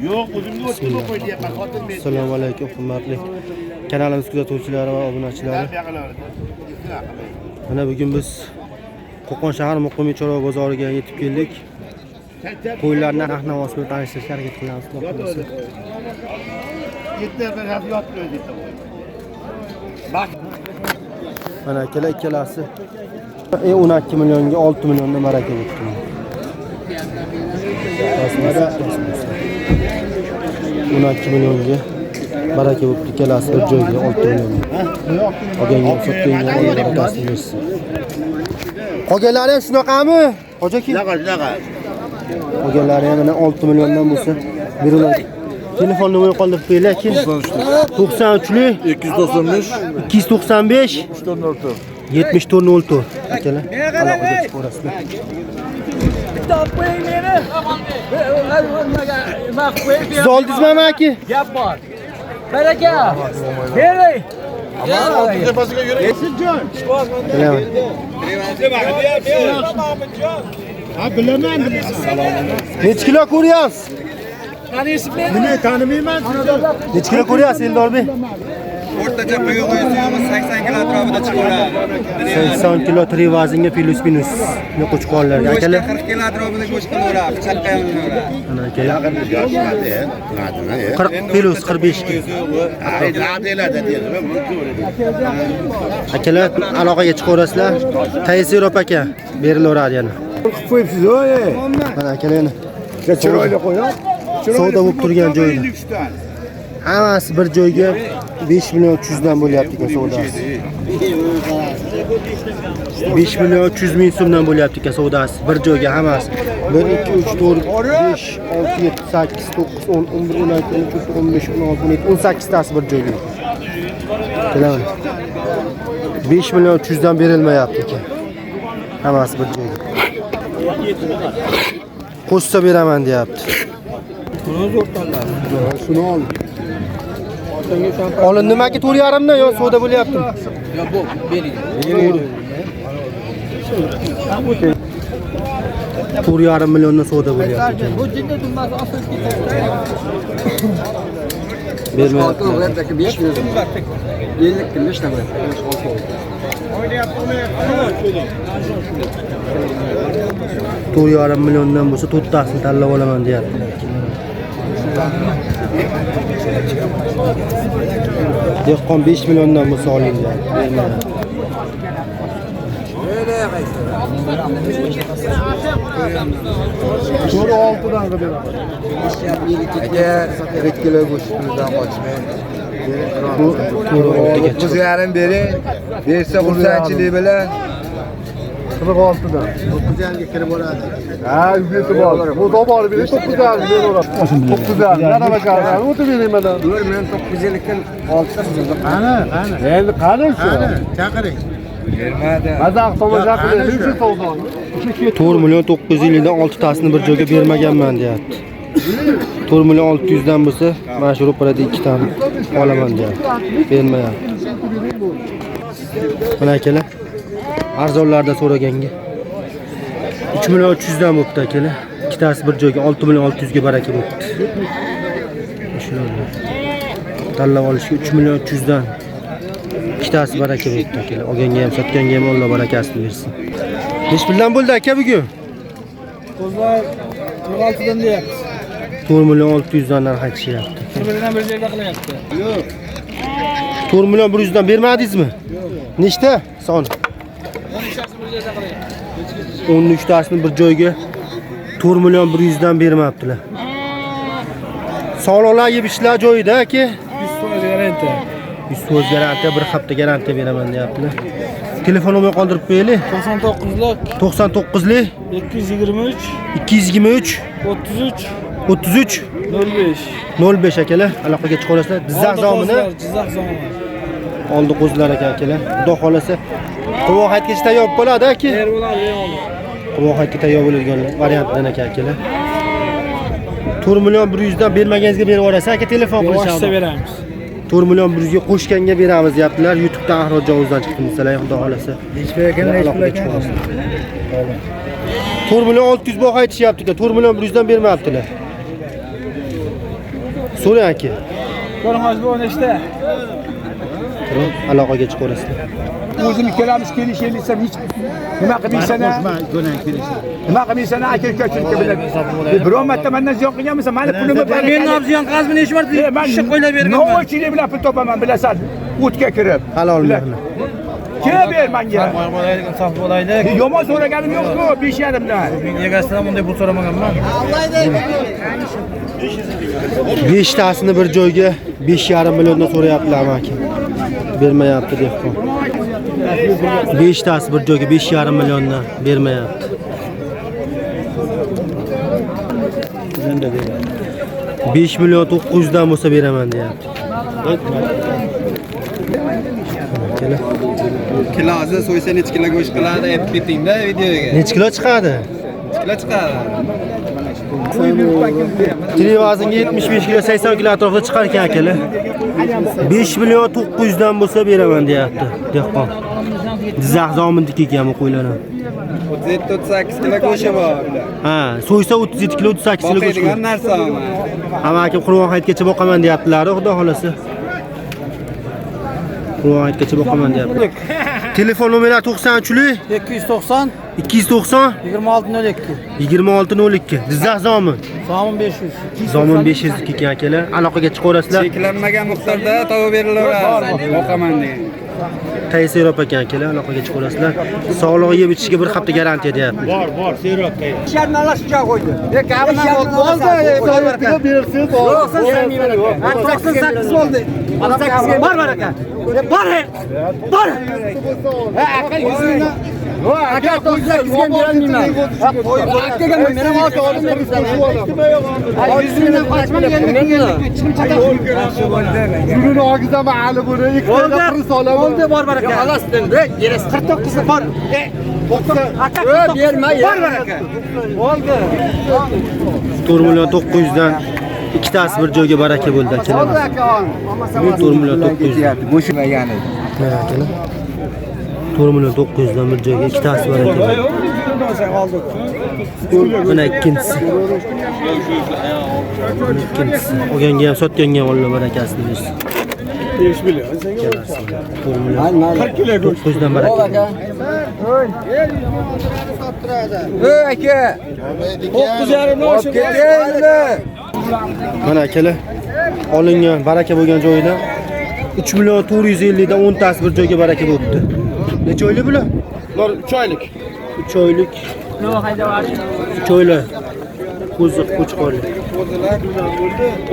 Yo'q, o'zimga o'tib qo'y deyapman, xotin men. Assalomu alaykum hurmatli kanalimiz kuzatuvchilari va obunachilari. Mana bugun biz Qo'qon shahar Muqimiy chorva bozoriga yetib keldik. Qo'ylarni narx-navosi bilan tanishtirishga harakat qilamiz. Xudo xohlasa. Mana akalar ikkalasi 12 millionga 6 milliondan baraka bo'pti. 12 millionga baraka bo'pti ikkalasi bir joyga 6 millionga. Olganga sotganga Alloh barakasini bersin. Qolganlari ham shunaqami? Hoji aka? Shunaqa, shunaqa. Qolganlari ham mana 6 milliondan bo'lsa beriladi. Telefon nomerini qoldirib qo'yinglar aka. 93lik 295 295 74. 7404 akalar. Aloqaga chiqaverasizlar. Bitta olib qo'ying meni. Siz oldingizmi aka? Gap bor. Baraka. Bering. Aman tepasiga yuring. Bilaman. Ha, bilaman. Necha kilo ko'ryapsiz? Nima tanimayman. Necha kilo ko'ryapsiz Eldorbek? O'rtacha quyi qo'ysangiz 80 kilo atrofida chiqaveradi. 80 kilo tirik vaznga plus minus qo'chqorlarga akalar. 40 kilo atrofida go'sht qilaveradi, pichoqqa ham uraveradi. Mana akalar. 40 plus 45 kilo. Akalar aloqaga chiqaverasizlar. Taysirov aka berilaveradi yana. Qo'yibsiz, oy. Mana akalar yana. Chiroyli qo'yib. Savdo bo'lib turgan joyda. Hammasi bir joyga 5 million 300 dan bo'lyapti ekan savdosi. 5 million 300 ming so'mdan bo'lyapti ekan savdosi. Bir joyga hammasi. 1 2 3 4 5 6 7 8 9 10 11 12 13 15 16 17 18 tasi bir joyga. Bilaman. 5 million 300 dan berilmayapti ekan. Hammasi bir joyga. Qo'shsa beraman deyapti. Shuni ol. Olindimi aka 4.5 dan yo savdo bo'lyaptimi? Yo'q, bu bering. 4.5 milliondan savdo bo'lyapti ekan. Bu jinni dumbasi osilib ketadi. Bermayapti. 5 million. 50 kun 5 ta bo'ladi. 4.5 milliondan bo'lsa to'rttasini tanlab olaman deyapti. Dehqon 5 milliondan bo'lsa oling deyapti. Bermayapti. To'g'ri 6 dan qilib beraman. Aka, 40 kilo go'sht pulidan qochmang. Bu to'g'ri 6 ga chiqdi. 9.5 bering. Bersa xursandchilik bilan 46 dan. 9.5 ga kirib boradi. Ha, yetib oldi. Bu to'g'ri bering, 9.5 beraveradi. 9.5 yana bakarlar. O'tib bering mana. 4 million 950 dan 6 ta qizil. Qani, qani. Endi qani shu? Chaqiring. Bermadi. Mazaq tomosha qiling, shu savdoni. 4 million 950 dan 6 tasini bir joyga bermaganman deyapti. 4 million 600 dan bo'lsa, mana shu ro'parada 2 tani olaman deyapti. Bermayapti. Mana akalar, arzonlarda so'raganga 3 million 300 dan bo'pti akalar. Ikkitasi bir joyga 6 million 600 ga baraka bo'pti. Shularni tanlab olishga 3 million 300 dan ikkitasi baraka bo'pti akalar. Olganga ham sotganga ham Alloh barakasini bersin. Necha puldan bo'ldi aka bugun? Qo'zlar 46 dan deyapti. 4 million 600 dan narx aytishyapti. 1 million bir joyda qilyapti. Yo'q. 4 million 100 dan bermadingizmi? Yo'q. Nechta son? 13tasini bir joyda qilyapti. 13 tasini bir joyga 4 million 100 dan bermabdilar. Sog'liqlar yeb ishlar joyida aka. 100% garantiya. 100% garantiya, bir hafta garantiya beraman deyaptilar. Telefon nomerini qoldirib qo'yaylik. 99lik 99lik 223 223 33 33 05 05 akalar, aloqaga chiqa olasizlar. Jizzax zomini, Jizzax zomi. Oldi qo'zilar aka akalar. Xudo xolasa Qurbon hayitgacha tayyor bo'ladi aka. Yer bo'ladi, bemalol. Qurbon hayitga tayyor bo'ladigan variantdan aka akalar. 4 million 100 dan bermaganingizga berib yuborasiz aka, telefon Qo'shsa qilishadi. beramiz. 4 million 100 ga qo'shganga beramiz deyaptilar. YouTube'dan Ahrorjon o'zidan chiqdi desalar, xudo xolasa. Aloqaga chiqa olasizlar. 4 million 600 baho aytishyapti ekan. 4 million 100 dan bermayaptilar. So'rang aka. Ko'ramiz bu nechta? Aloqaga chiqaverasizlar. O'zim ikkalamiz kelishaylik, hech nima qilmaysan? Nima qilmaysan? Aka ukachilikka bilan. Biror marta mendan ziyon qilganmisan? Mani pulimni ber. Men ham ziyon qilganman, necha marta ishni qo'ylab berganman. Novvoychilik bilan pul topaman, bilasan. O'tga kirib. Halol mehnat. Kelib ber menga. Bo'laylik, insof bo'laylik. Yomon so'raganim yo'q-ku, 5,5 dan. Men egasidan bunday pul so'ramaganman. 5 tasini bir joyga 5,5 milliondan so'rayaptilar aka. Bermayapti dehqon. 5 tasi bir joyga 5,5 milliondan bermayapti. 5 million 900 dan bo'lsa beraman deyapti. Kilosi so'ysa necha kilo go'sht qiladi, aytib ketingda videoga. Necha kilo chiqadi? Necha kilo chiqadi? Tirik vaznga 75 kilo, 80 kilo atrofida chiqar ekan akalar. 5 million 900 dan bo'lsa beraman deyapti dehqon. Jizzax zominiki ekan bu qo'ylar ham. 37-38 kilo go'shti bor. Ha, so'ysa 37 kilo, 38 kilo go'sht. Boqadigan narsa ama. Hamma aka Qurbon hayitgacha boqaman deyaptilar, xudo xolasa. Qurbon hayitgacha boqaman deyapti. Telefon nomeri 93 290 290 2602. 2602. Jizzax zomin. Zomin 500. Zomin 500 ekan akalar. Aloqaga chiqaverasizlar. Cheklanmagan miqdorda tovuq berilaveradi. Boqaman degan. Tayyi serob ekan akalar, aloqaga chiqaverasizlar. Sog'lig'i yeb ichishga bir hafta garantiya deyapti. Bor, serob tayyor. Bersangiz, 88 bo'ldi. 88 bor baraka. Bor. Bor. Ha, aka yuzingni. Aka 98 ga berolmayman. Akaga men ham olti oldim bersan. Yuzingdan qochma Yulini olgizaman hali buni. Ikkita pul olaman. Bo'ldi, bor baraka. Xolos endi, yerasi 49 bor. Aka berma, bor baraka. Bo'ldi. 4 million 900 dan ikkitasi bir joyga baraka bo'ldi akalar. 4 million 900 dan. Mana akalar. 4 million 900 dan bir joyga ikkitasi baraka bo'ldi. Mana ikkinchisi. Mana ikkinchisi. Olganga ham sotganga ham Alloh barakasini bersin. 5 million. 4 million 900 dan baraka. Ey aka. 9,5 dan oshib ketdi. Mana akalar, olingan baraka bo'lgan joyidan 3 million 450 dan 10 tasi bir joyga baraka bo'libdi. Necha oylik bular? Bular 3 oylik. 3 oylik. 3 oylik. Qo'zi qo'chqorli.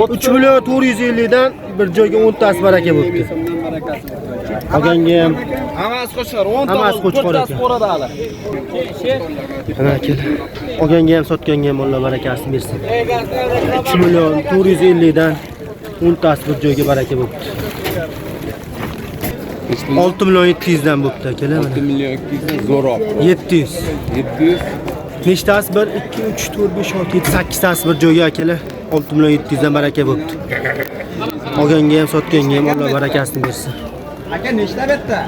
3 million 450 dan bir joyga 10 tasi baraka bo'libdi. Olganga ham Hammasi qo'chqor, 10 ta. Hammasi qo'chqor ekan. Qo'rada hali. Mana akalar, olganga ham sotganga ham Alloh barakasini bersin. 3 million 450 dan 10 tasi bir joyga baraka bo'libdi. 6 million 700 dan bo'libdi akalar mana. 6 million 200 dan zo'roq. 700. 700. Nechtasi? 1 2 3 4 5 6 7 8 tasi bir joyga akalar. 6 million 700 dan baraka bo'libdi. Olganga ham sotganga ham Alloh barakasini bersin. Aka nechta bitta?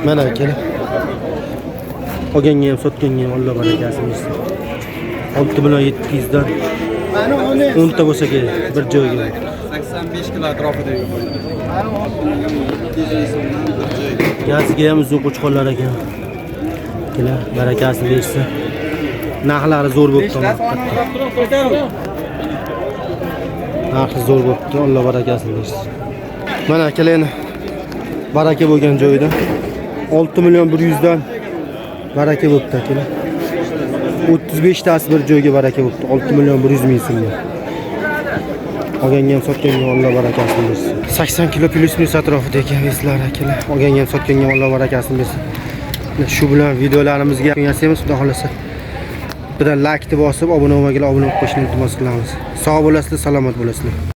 Mana akalar. Olganga ham sotganga ham Alloh barakasini bersin. 6 million 700 dan 10 ta bo'lsa kerak bir joyga. 85 kilo atrofida yuribdi. Gaziga ham uzun qo'chqorlar ekan. Akalar barakasini bersin. Narxlari zo'r bo'libdi. Narxi zo'r bo'libdi. Alloh barakasini bersin. Mana akalar yana baraka bo'lgan joyida 6 million 100 dan baraka bo'libdi akalar. 35 tasi bir joyga baraka bo'libdi. 6 million 100 ming so'mga. Olganga ham sotganga ham Alloh barakasini bersin. 80 kilo plyus minus atrofida ekan veslar akalar. Olganga ham sotganga ham Alloh barakasini bersin. Shu bilan videolarimizga yasaymiz, xudo xolasa. Bitta like bosib, obuna bo'lmaganlar obuna bo'lib qo'yishni iltimos qilamiz. Sog' bo'lasizlar, salomat bo'lasizlar.